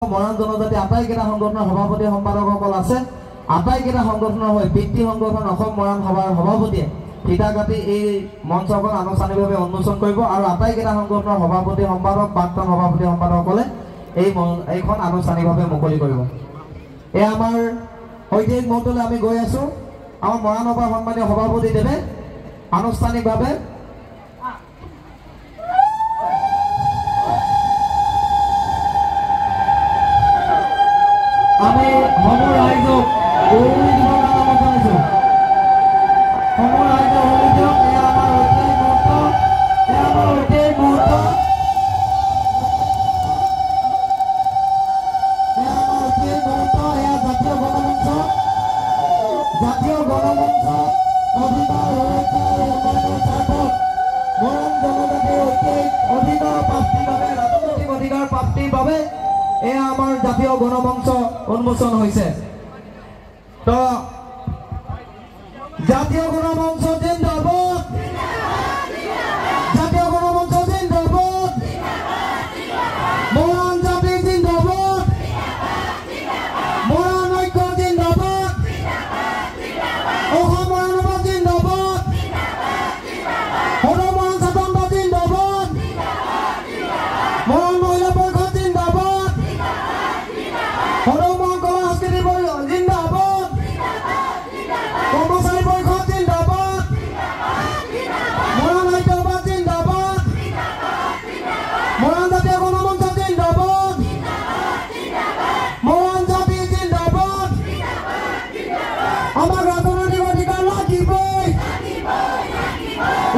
মৰাণ জনজাতি আটাইকেইটা সংগঠনৰ সভাপতি সম্পাদকসকল আছে। আটাইকেইটা সংগঠনৰ হৈ পিতৃ সংগঠন অসম মৰাণ সভাৰ সভাপতিয়ে ফিটা কাটি এই মঞ্চখন আনুষ্ঠানিকভাৱে উন্মোচন কৰিব আৰু আটাইকেইটা সংগঠনৰ সভাপতি সম্পাদক, প্ৰাক্তন সভাপতি সম্পাদকসকলে এইখন আনুষ্ঠানিকভাৱে মুকলি কৰিব। এয়া আমাৰ ঐতিহাসিক মুহূৰ্তলৈ আমি গৈ আছো। আমাৰ মৰাণ সভাৰ সন্মানীয় সভাপতি দেৱে আনুষ্ঠানিকভাৱে আমি সমূহ ৰাইজক উৰুলি দিবৰ কাৰণে আমন্ত্ৰণ জনাইছো। সমূহ ৰাইজক উৰুলি দিয়ক। এয়া আমাৰ ঐতিহাসিক মুহূৰ্ত, এয়া আমাৰ ঐতিহাসিক মুহূৰ্ত, এয়া আমাৰ ঐতিহাসিক মুহূৰ্ত। এয়া জাতীয় গণমঞ্চ, জাতীয় গণমঞ্চ অধিকাৰ সুৰক্ষা আৰু উন্নয়নৰ স্বাৰ্থত মৰাণ জনজাতিৰ ঐতিহাসিক অধিকাৰ প্ৰাপ্তিৰ বাবে, ৰাজনৈতিক অধিকাৰ প্ৰাপ্তিৰ বাবে এয়া আমাৰ জাতীয় গণমঞ্চ উন্মোচন হৈছে। তো জাতীয় গণমঞ্চ জিন্দাবাদ, জাতীয় গণমঞ্চ জিন্দাবাদ, মৰাণ জাতি জিন্দাবাদ, মৰাণ ঐক্য জিন্দাবাদ, অসম মৰাণ সভা জিন্দাবাদ, সদৌ মৰাণ স্বাতন্ত্ৰ জিন্দাবাদ, মৰাণ মহিলা পৰিষদ জিন্দাবাদ, সদৌ মৰাণ কলা সংস্কৃতি পৰিষদ জিন্দাবাদ, কৰ্মচাৰী পৰিষদ জিন্দাবাদ, মৰাণ সাহিত্য জিন্দাবাদ, মৰাণ জাতীয় গণমঞ্চ জিন্দাবাদ, মৰাণ জাতি জিন্দাবাদ। আমাক ৰাজনৈতিক অধিকাৰ লাগিবই,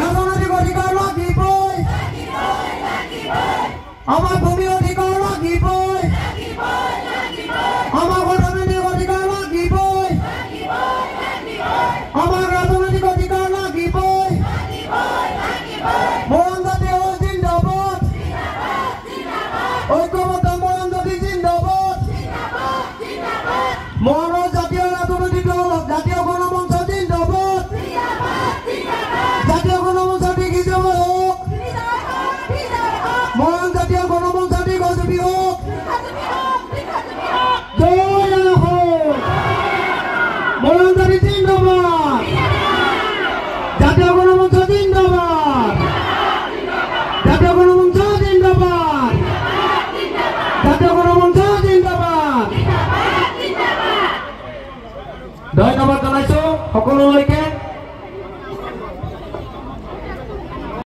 ৰাজনৈতিক অধিকাৰ লাগিবই, আমাক ভূমি অধিকাৰ লাগিবই, আমাক অৰ্থনৈতিক অধিকাৰ লাগিবই, আমাক ৰাজনৈতিক অধিকাৰ লাগিবই। মৰাণ জাতি জিন্দাবাদ, ঐক্যবদ্ধ মৰাণ জাতি জিন্দাবাদ, মৰাণৰ জাতীয় ৰাজনৈতিক দল জাতীয় গণমঞ্চ জিন্দাবাদ, জাতীয় গণমঞ্চ দিগ্বিজয় হওক, মৰাণ জাতীয় গণমঞ্চ দীৰ্ঘজীৱী হওক। জয় অসম, মৰাণ জাতি জিন্দাবাদ, জাতীয় গণমঞ্চ জিন্দাবাদ, জাতীয় গণমঞ্চ জিন্দাবাদ, জাতীয় গণমঞ্চ জিন্দাবাদ। ধন্যবাদ জনাইছো সকলোলৈকে।